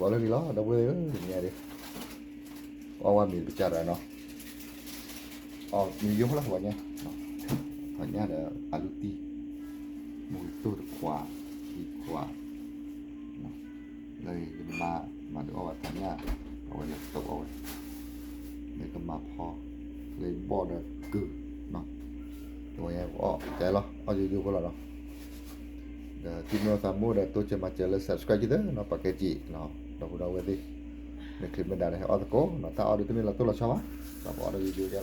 ပှၤလၢန့ၣ်လီၤ ဒီပုၢ်ဝဲၢ်ဧၢ, ညါဒ် အီၣ်ဝဲမ့ၤပကစၢ်ဒီးနီၤ, အီၣ်မ့ၤယိလီၤ ပှၤညါ, ပှၤညါဒီးအလူတံၢ်, မ့ၢ်တိၢ်တခွး, ခံခွး, လၢယမါ မၤဒုးအီၣ်ဝဲတၢ်ညၣ်, အဝဲလၢတၢ်အီၣ်ဝဲ, လၢကမၤဖီ, လၢဘီၣ်ဒီးကုၢ်, တဝဲညါကအီၣ်ကဲလီၤ အီၣ်ယိယိဖိလီၤနီၤ. ဒီးသုမ့ၢ်သးမိၣ်ဒီးတိစၢၤမၤစၢၤလၢ subscribe ကံသၢနီၤ ပှၤကဲကံနီၤ ဒီပုၢ်ဒီဝဲၢ်သ့ၣ်, မ့ၢ်ချ့မ့ၢ်ဒါဒီးဟဲအီၣ်သကိးနီၤ တၢ်အီၣ်ဒုးတမ့ၢ်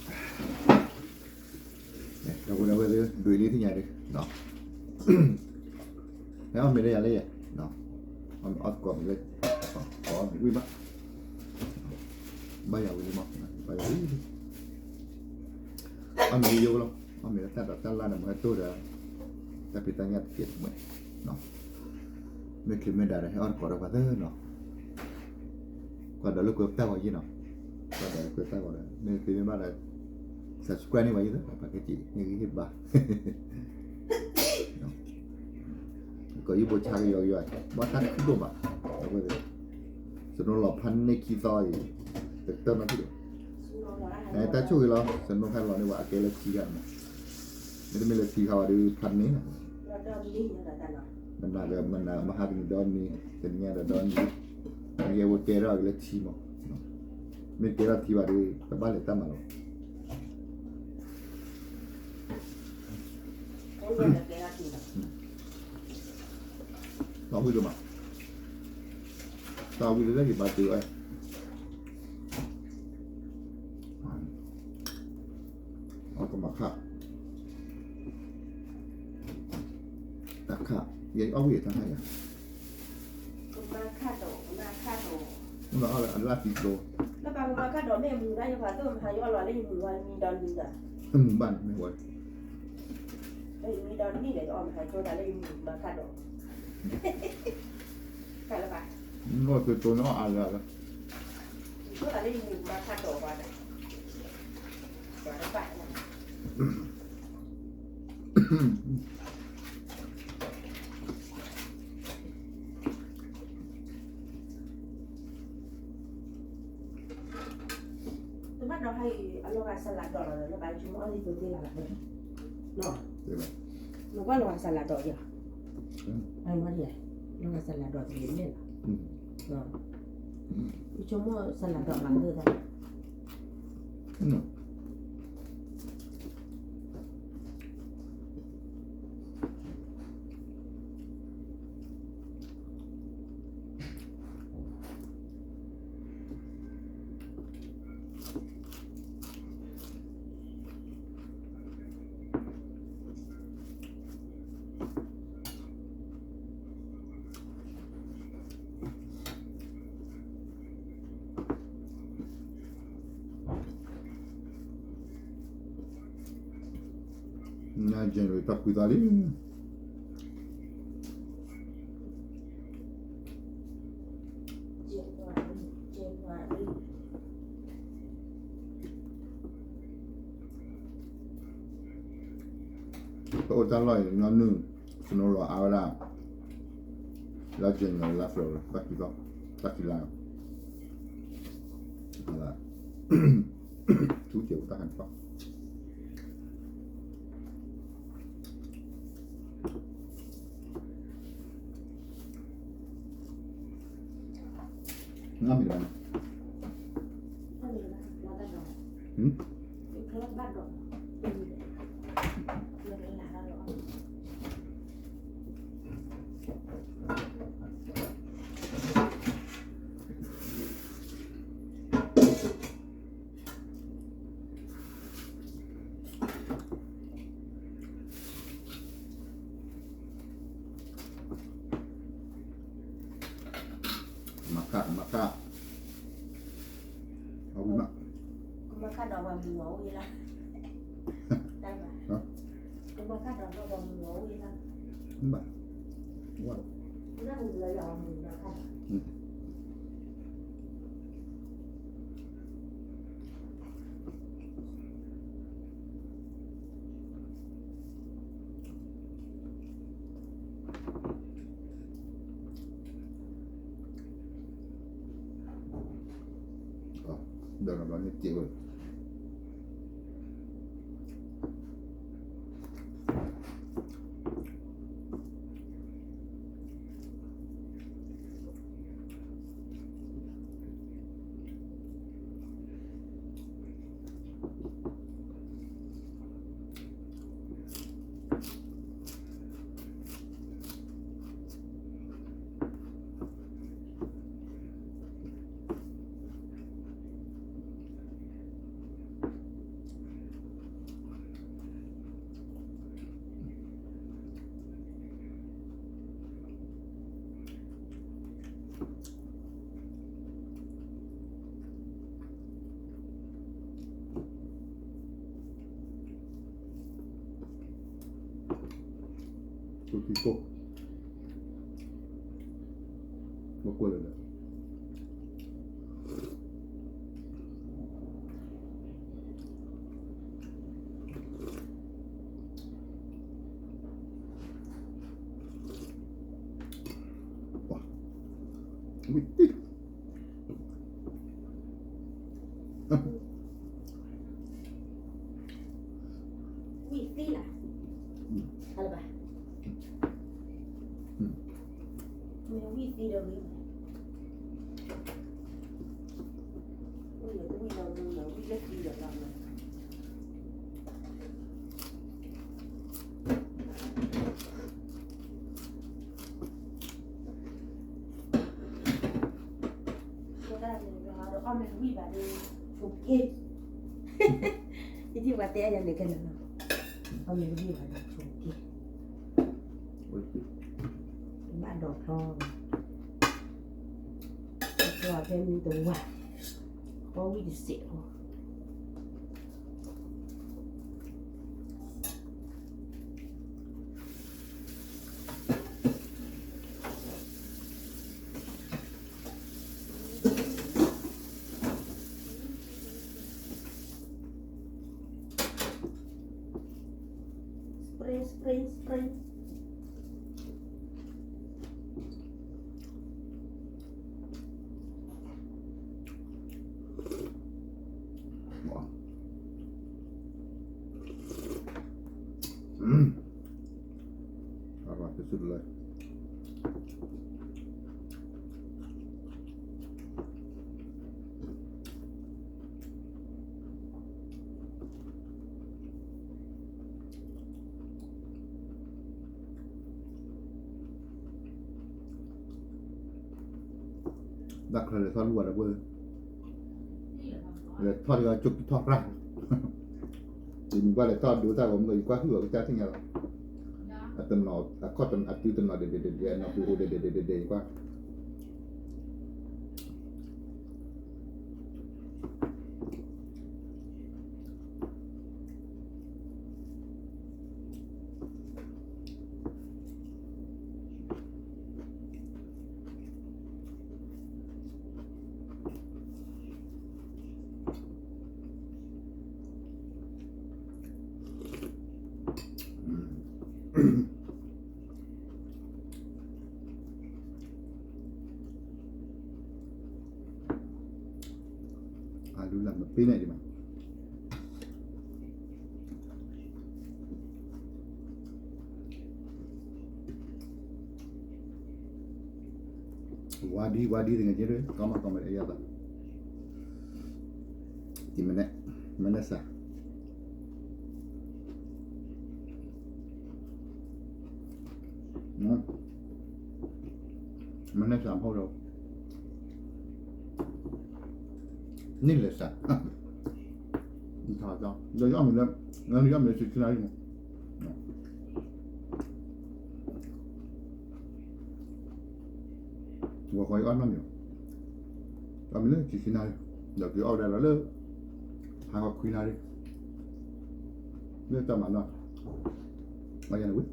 လီၤတိၢ်လီၤဆီဘၣ်, ဒီးပအီၣ်ဒီးယိယိဒဲးလီၤနီၤ. ဒီပုၢ်ဒီဝဲၢ်သ့ၣ် ဒွံးလံထံၣ်ညါဒုး, ဟဲအီၣ်မ့ၤလၢယၤလၢယဲ, အီၣ်သကိးမ့ၤလၢ, အီၣ်ဝံၣ်ဘၣ်, ဘၣ်ယၤဝံၤလံမး, ဘၣ်ယၤဝံၤလံ အီၣ်မ့ၤယိယိလီၤ, အီၣ်မ့ၤလၢတၢ်ဒိးတၢ်လၢ်န့ၣ် မ့ၢ်ဟဲတိၢ်ဒီး တၢ်ဖံးတၢ်ညၣ်တကဲးတမှဲး, မ့ၢ်ချ့မ့ၢ်ဒါဒီးဟဲအီၣ်သကိးဒီးပှၤသၢနီၤ, ကွၢ်ဒီးလၢကွဲးတၢ်ဂီၤယ့ၢ်နီၤ, ကွၢ်ဒီးလၢကွဲးတၢ်ဂီၤဒီး မ့ၢ်သ့မ့ၢ်ဘၣ်ဒီး subscribe န့ၢ်ပှၤယ့ၢ်သၢ ပှၤကဲကံ မ့ၢ်ဂံၢ်ဟ့ၣ်ဘါ ကီးယုၢ်ဘိဆါကယီကယီ, ဘၣ်တၢ်ခုဒိၣ်မး, စနိလီၤဖးန့ၢ်ခံသီအံၤ, တကတၢၢ်နီတဘျီ, တၢ်ဆိၣ်ဂ့ၤလီၤ, စနိခါလီၤန့ၢ်ဝဲအကဲလၢထံခါမး, မ့တမ့ၢ်လၢထံခါဝဲဒီးဖးန့ၢ်, မနၤမဟါတနံၤဒီနံၤ, တနံၤညါဒီးဒီနံၤ, မ့ၢ်ကဲဝဲကဲထီၣ်က့ၤလၢထံမး, မ့ၢ်ကဲထီၣ်ထံဘၣ်ဒီး တဘၣ်လဲၤတၢ်မၤလီၤ. တၢ်ဝံၣ်ဒိၣ်မး, တၢ်ဝံၣ်ဒိၣ်လၢယဘါတုၤဝဲ, အကမၤခါ, တၢ်ခါ, ယအီၣ်ဝံၣ်တၢ်ခါယၤ, ကမၤခါဒီး, ကမၤခါဒီး, မၤအီၣ်လၢအလၢ်သံကျိ, လၢပှၤကမၤခါဒီးမ့ၢ်မုာ်ဒၣ်ယဲ ပှၤသိၣ်မဟါယအီၣ်လီၤလၢယမုာ်ဝဲမံဒီးနံၤဒီး, မုာ်ဘၣ်န့ၣ်မ့ၢ်ဝဲ, လၢယမံဒီးနံၤန့ၣ် ယအီၣ်မဟါကၠိတၢ်လၢယမုာ်မၤခါဒီး, ကလၢဘၣ်, မ့ၢ်ကၠိန့ၣ်အီၣ်အါလၢ, ကၠိတၢ်လၢယမုာ်မၤခါဒီးဘၣ်ဒီး, ကလၢဘၣ် တဘၣ်ဒီးဟါအံၤ အလီၤဂာ်စလးဒီးလီၤ လၢဘၣ်ဆိကမိၣ်အီၣ်လံသိးသ့လီၤ, နကွၢ်လီၤဂာ်စလးဒီးယၤ, လီၤဂာ်စလးဒီးတဂ့ၤန့ၣ်လီၤ, ယဆိကမိၣ်စလးဒီးလီၤသ့ၣ်တၢ် ညါ January တၢ်ခွံသီလံ, တအိၣ်တၢ်လီၢ်အံၤ ညီနုၢ် စနိလီၤအါဝဲဒၣ် လါ January လါ February တၢ်ခံသီ, တၢ်ခံလါ, ထူကဲၤအိၣ်တၢ်ဟးန့ၣ် ငါမ့ၢ်တဘၣ်န့ၣ်, မၤခါ မၤခါ, အဝံၣ်မး, ကမၤခါဒီးပှၤမုာ်အီၤဝံၣ်လီၤ, တၢ်ဘၣ်, ကမၤခါဒီးပှၤမုာ်အီၤဝံၣ်လီၤ, ဘၣ်, ဝါ, နမုာ်လီၤယၤမုာ်မၤခါဒီး မၤခါဒီး ဒီးဘျီန့ၣ်စဲးဝဲ ကီၢ်ကီၢ် မ့ၢ်ကွၢ်လၢာ်လၢာ် ဝံၣ်သံ ဝံၣ်သံလီၤ ဟါလၢၤဘၣ် မ့ၢ်ဝံၣ်သံဒီးဝံၣ် ဝံၣ်ဒီးတဝံၣ်လီၤမူလီၤ ဝံၣ်လၢသံဒီးလီၤမူ အီၣ်မ့ၢ်ဝံၣ်ဘၣ်ဒီး ဆိက့ ယထံၣ်ပှၤတဲအါယၤန့ၣ်ခဲလၢာ်လီၤ အီၣ်မ့ၢ်ဝံၣ်ဘၣ်ဒီး ဆိက့ ဘၣ်ဒီးဖျီ ဖျီဖဲမုၢ်တဝါ ဖီဝံၣ်တစဲးဖိ spring spring spring အရၤပစုတလၢ တၢ်ချၢလဲၤထီၣ်လူၢ်ဝဲဒီပုၢ်ဝဲၢ်, လဲၤထီၣ်ဒီးကၠိကံထီၣ်ရၣ်, ယမ့ၢ်ဘၣ်လဲၤထီၣ်ဒိတၢ်ဂီၤမုၢ် ယကွၢ်ဟုၣ်အီၤကစၢ်သ့ၣ်ညါလီၤ, အတနီၤ အခီၣ်အတုၤတနီၤဒဲးဒဲးဒဲးဒဲး အနီၢ်ပူၤအိၣ်ဒဲးဒဲးဒဲးဒဲးဒဲး ယကွၢ် အလူလၢမပ့ၤန့ၣ်ဒံးဘၣ် ဝါဒံ ဝါဒံ သူငယ်ချင်းတွေ comment comment အရပ်သား ဒီမနက် မနက်စာ မနက်စာမဟုတ်တော့ဘူး နေ့လယ်စာ ဒီရောက်မလဲ ရောက်မလဲ ဆူချလာရင် ဝီဃီအီၣ်နီတမံၤ, အီၣ်မ့ၢ်လၢဆံဆံနၣ်ရံၣ်, ဒီးက့ၤအီၣ်ဝဲဒၣ်လီၤလၢ ဟါခီခွံနၣ်ရံၣ်, လၢတၢ်မၤနီၣ်, အယၤန့ၣ်ဝံၤ,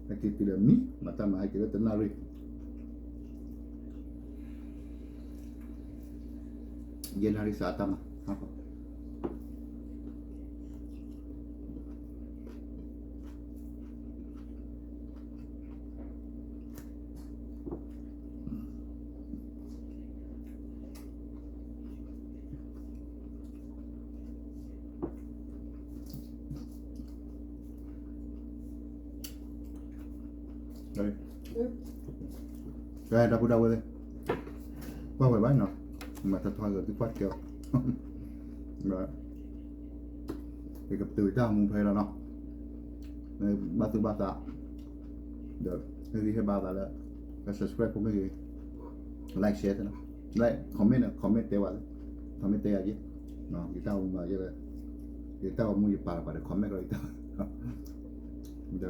ဟဲက့ၤတုၤဒီးမံ, မၤတၢ်မၤဟဲက့ၤလၢတနၣ်ရံၣ်, ယဲၢ်နၣ်ရံၣ်စးအတၢ်မၤ ဟါခီ အ ကဲ ဒီပုၢ်ဒီဝဲၢ်သ့ၣ်, ကွၢ်ဝဲဘၣ်နီၤ, မၤထီထီက့ၤသုကွၢ်တကဲလီၤ, ယကပတုာ်ယတၢ်အိၣ်မူဖဲအံၤလီၤနီၤ, ဘၣ်သူၣ်ဘၣ်သး, ဒီးဟ့ၣ်ဂံၢ်ဟ့ၣ်ဘါသးလၢ subscribe ဖိမ့ၢ်ဂ့ၤ, like share နီၤ, like comment န့ၣ် comment တဲဝဲ, comment တဲယၤက့ၤ, ယတၢ်အိၣ်မူမၤယဲ, ယတၢ်အိၣ်မူယပာ်လီၤပာ်ဒီး comment ကီးယတၢ် ဒီး ပှၤ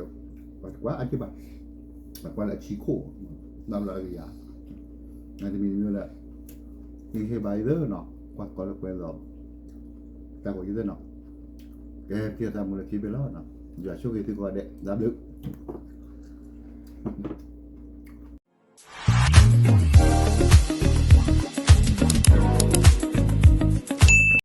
တကွၢ်အါက့ၢ်ဘၣ်, ပှၤကွၢ်လၢအဆံခိၣ်, ဘၣ်ဘျီလၢကယၤ, နတမံၤတမံၤလၢ ဟ့ၣ်ဂံၢ်ဟ့ၣ်ဘါယသ့ၣ်နီၤ, ကွၢ်ကီလၢကွဲးလီၤ, တၢ်ကိးယသ့ၣ်နီၤ, ကဲ ပထံၣ်တၢ်မူလၢခံဘ့ၣ်လီၤ, ယွၤဆိၣ်ဂ့ၤသုကိးဂၤဒဲး, တၢ်ဘျုး